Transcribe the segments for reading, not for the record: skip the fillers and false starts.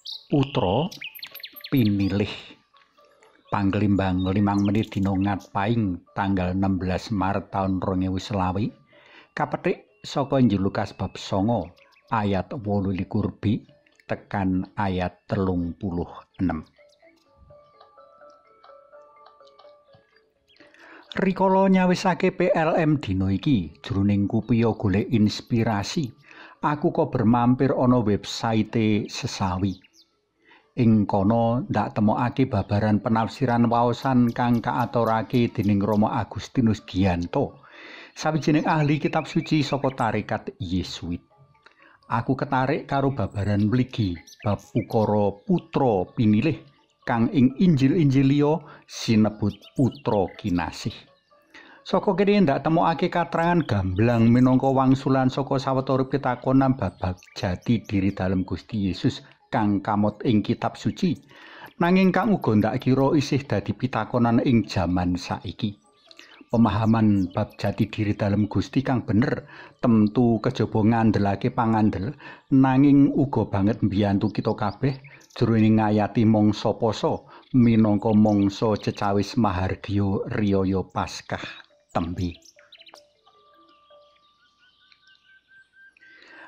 Putra Pinilih. Panglimbang 5 menit dina Ngatpaing tanggal 16 Maret taun 2020 kapetik saka Injil Lukas bab 9 ayat 28b tekan ayat 36. Rikala nyawisake PLM dina iki jroning kupiya golek inspirasi, aku kok bermampir ana website Sesawi. Ing kono ndak temokake babaran penafsiran waosan kang kaaturake dening Romo Agustinus Gianto, sawijining ahli kitab suci saka tarekat Yesuit. Aku ketarik karo babaran mligi bab ukara putra pinilih kang ing Injil-injil liya sinebut putra kinasih. Saka kene ndak temokake katrangan gamblang minangka wangsulan saka sawetara pitakonan babab jati diri dalem Gusti Yesus kang kamot ing kitab suci, nanging kang uga ndak kira isih dadi pitakonan ing jaman saiki. Pemahaman bab jati diri dalem Gusti kang bener temtu kejaba ngandelake pangandel, nanging uga banget mbiyantu kita kabeh jroning ngayati mangsa poso minangka mangsa cecawis mahargya riyaya Paskah tembe.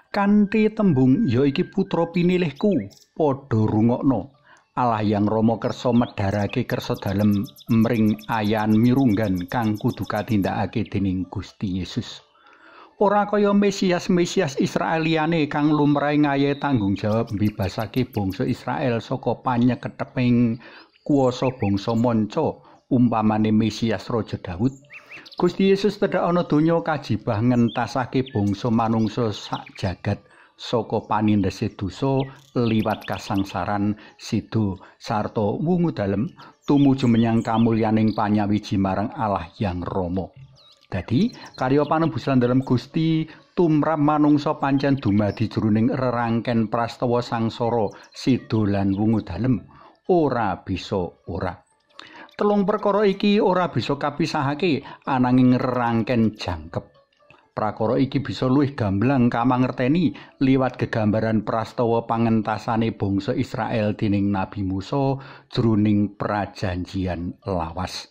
Kanthi tembung ya iki putra pinilihku, padha rungokno. Allah yang Rama kersa medharake kersa dalem mring ayan mirunggan kang kudu katindakake dening Gusti Yesus. Ora kaya Mesias-Mesias Israel liyane kang lumrahe ngayahi tanggung jawab mbebasake bangsa Israel saka panyeketeping kuwasa bangsa manca, umpamane Mesias Raja Daud. Gusti Yesus tedhak ana donya kajibah ngentasake bangsa manungsa sak jagat saka panindhese dosa liwat kasangsaran sida sarta wungu dalem tumuju menyang kamulyaning panyawiji marang Allah Yang Rama. Dadi karya panebusan dalem Gusti tumrap manungsa pancen dumadi jroning rerangken prastawa sangsara sida lan wungu dalem, ora bisa ora. Telung perkara iki ora bisa kapisahake ananging rerangken jangkep. Prakara iki bisa luwih gamblang kamangerteni liwat gegambaran prastawa pangentasane bangsa Israel dening Nabi Musa jroning Prajanjian Lawas.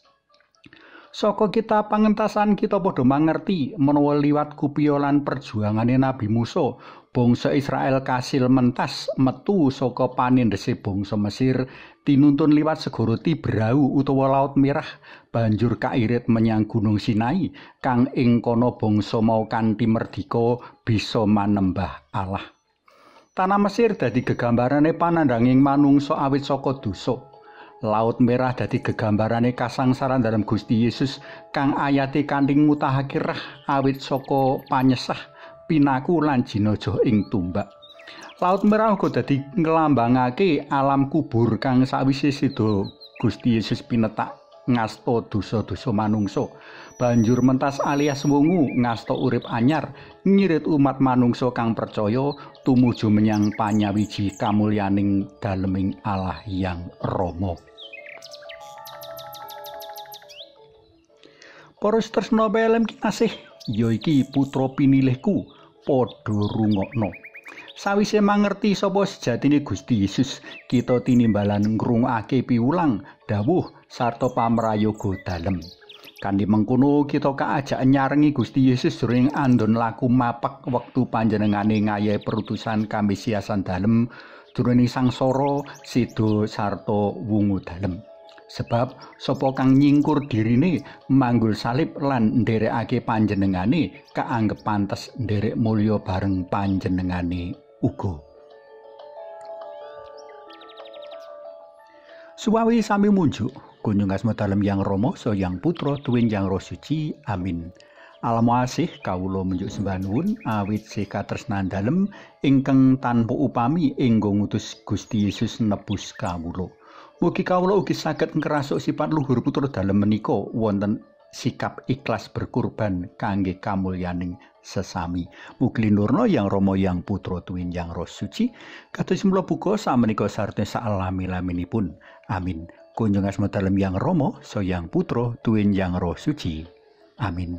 Saka kita pangentasan kita padha mangerti menawa liwat kupiya lan perjuangane Nabi Musa, bangsa Israel kasil mentas metu saka panindhese bangsa Mesir, tinuntun liwat segara Tiberau utawa Laut Merah, banjur kairit menyang Gunung Sinai kang ing kono bangsa mau kanthi merdika bisa manembah Allah. Tanah Mesir dadi gegambarane panandhanging manungsa awit saka dosa. Laut Merah dadi gegambarane kasangsaran dalem Gusti Yesus kang ayate kanthi ngutahake rah awit saka panyesah, pinaku lan jinaja ing tumbak. Laut Merah uga dadi nglambangake alam kubur kang sawise sida Gusti Yesus pinetak ngasta dosa-dosa manungsa, banjur mentas alias wungu ngasta urip anyar ngirit umat manungsa kang percaya tumuju menyang panyawiji kamulyaning daleming Allah Yang Rama. Para tresna PLM kinasih, ya iki putra pinilihku, padha rungokno. Sawise mangerti sapa sejatine Gusti Yesus, kita tinimbalan ngrungokake piwulang, dawuh sarta pamrayoga dalem. Kanthi mengkono kita kaajak nyarengi Gusti Yesus jroning andon laku mapak wektu panjenengane ngayahi perutusan kamesiasan dalem jroning sangsara, sida sarta wungu dalem. Sebab sapa kang nyingkur dirine manggul salib lan nderekake panjenengane kaanggep pantes nderek mulya bareng panjenengane uga. Suwawi sami munjuk kunjung asma dalem Yang Rama, Saha Yang Putra tuwin Yang Roh Suci. Amin. Alam asih kawula munjuk sembah nuwun awit sih katresnan dalem ingkang tanpa upami inggo ngutus Gusti Yesus nebus kawula. Mugi kawula ugi saged ngrasuk sifat luhur putra dalem menika wonten sikap ikhlas berkurban kangge kamulyaning sesami. Mugi linurna Yang Rama, Yang Putra tuwin Yang Roh Suci, kados mula buka samenika sarta salami-laminipun. Amin. Kunjung asma dalem Yang Rama, Saha Yang Putra tuwin Yang Roh Suci. Amin.